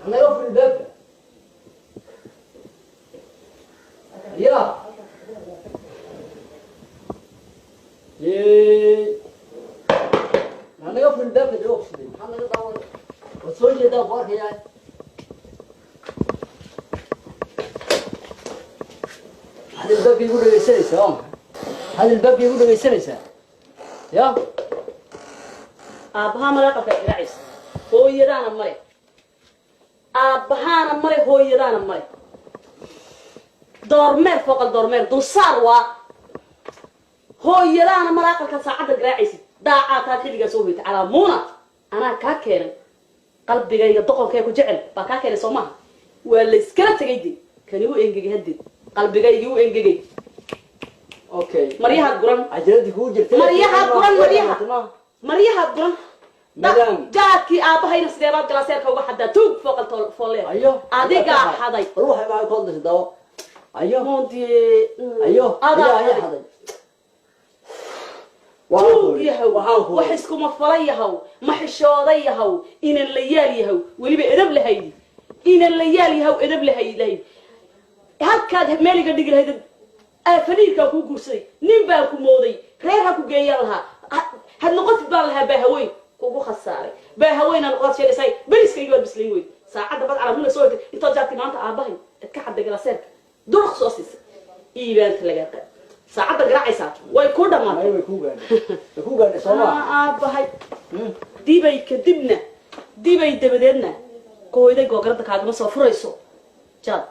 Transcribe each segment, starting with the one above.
Hanaga furi albaabka. Ya yee, hanaga furi albaabka. Dee ogsiday, maxaa naga daawanay? Waad soo jeedaa, ku arkayaa. Maxaad albaabka igu dhegaysanaysaa? Waa maxay? Maxaad albaabka igu dhegaysanaysaa? Ya. Aabbahaa male aqalka garaacaysa, hooyadaana male. Aabbahaana male, hooyadaana male. Doormeer fooqal doormeer dulsaar waa hooyadaana male. Aqalka saacadda garaacaysid daacaa taad xilligaa soo hoyta calaa muuna anaa kaa keenay. Qalbigayga doqonkee ku jecel baa kaa keenay, soo maaha? Waa la iskala tegay de. Kani u engegay haddee, qalbigaygii u engegay. Okay. Maryahaad guran. Cajaladii kugu jirtay. Maryahaad guran, maryaha. Maryahaad guran. Madam. Jaadkii aabbahayna sideebaad galaaseerka uga xadaa? Tuug fooqal foolleer. Ayo. Adigaa xaday. War waxay maxay ku hadlaysa? Daawo. Ayo. Mondie. Ayo. Adaa ayaa xaday. Xaday. Tuug yahow. Waxaan ku wax iskuma fala yahow, ma xishooday yahow, inan la yaal yahow, weliba edab lahaydi, inan la yaal yahow, edab lahay lahayd. Halkaad meeliga dhigi lahayd aafaniirkaa kuu guursaday. Nin baan ku mooday, reer ha ku geeyaan lahaa, had noqotid baan lahaa. Baahaweyn kugu khasaaray, baahaweynaa noqoad sheegaysay. Beriskayga baad bislayn weyd. Saacadda bad calamuna soo hegtay intood jaadkii maanta aabbahay ad ka xadday galaseerka durq soo siisay. Iibaanta lagaa qaad saacadda garaacaysaa way ku dhamaatay. Way ku gaadhay, way ku gaadhay, soo ma? Aabbahay dibay kadibna, dibay dabadeedna hooyaday googarada kaagama soo furayso jaad.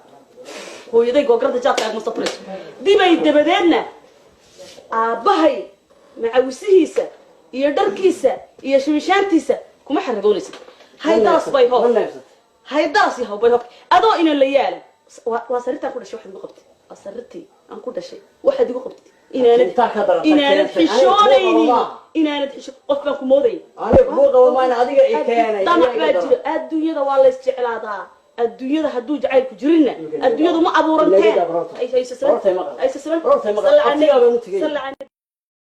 Hooyaday googarada jaad kaagama soo furayso. Dibay dabadeedna aabbahay macawisihiisa iyo dharkiisa iyo shimishaantiisa kuma xaragoonaysid. Haydaas bay Ma hoof neefsatay? Haydaas yahow bay hoof adoo inan la yaala. Waa sariirtaan ku dhashay waxaad igu qabtay. Waa sariirtii aan ku dhashay waxaad igu qabtay. Inaanad Intaa ka daran, inaanad keentay. Aniga kugu qabo xishoonaynin maaha. Inaanad xisho qof baan ku moodayay. Aniga kugu qabo maana, adiga i keenay. Damac Adiga baa iga daran. jiro. Adduunyada waa la isjeclaadaa. Adduunyada hadduu jacaylku jirinna adduunyadu ma abuuranteen. Ilaga daa, barorta. Barortay maqal. Barortay maqal. Abtigaa baan u tegey. Salla.